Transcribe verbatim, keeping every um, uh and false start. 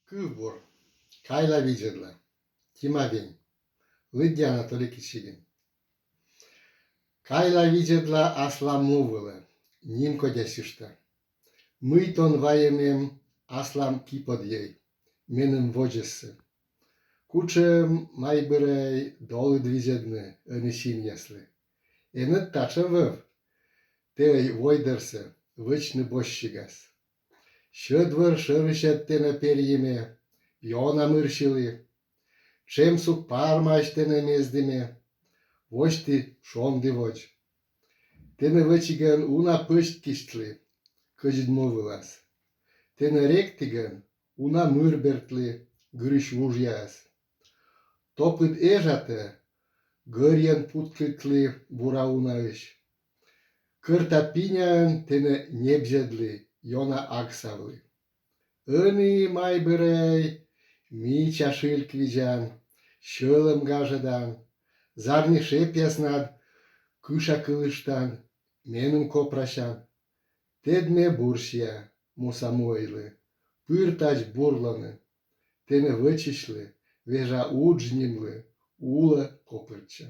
Кывбур. Кайла видзӧдла. Тима Вень. Лыддя Анатолий Кичигин. Кайла видзӧдла аслам му вылӧ, нимкодясьышта. Мый тон вайӧмӧн аслам ки подйӧй, меным водзӧсӧ. Кутшӧм, Майбырӧй, долыд видзӧдны ӧні синъяслы? Эн ӧд татшӧм вӧв тэӧй войдӧрсӧ вӧчны босьтсигас. Сьӧд вӧр шӧрысьӧд тэнӧ перйыме, ёна мырсьылі. Тшем сук пармаӧсь тэнӧ мездыме, восьті шонді водз. Тэнӧ вӧчигӧн уна пӧсядь кисьтлі кӧдзыд му вылас. Тэнӧ ректігӧн уна мыр бертлі гырысь вужъяӧс. Топыд эжатӧ гӧрйӧн путкӧдлі бура унаысь. Кӧрта пиняӧн тэнӧ небзьӧдлі ёна агсавлі. Ӧні, Майбырӧй, мича шыльк видзан, сьӧлӧм гажӧдан, зарни шепъяснад кыша кылыштан, меным копрасян. Тэд ме бурсиа, муса муӧйлы, пыр тадз бур лоны. Тэнӧ вӧчысьлы вежа удж нинлы улӧ копыртча.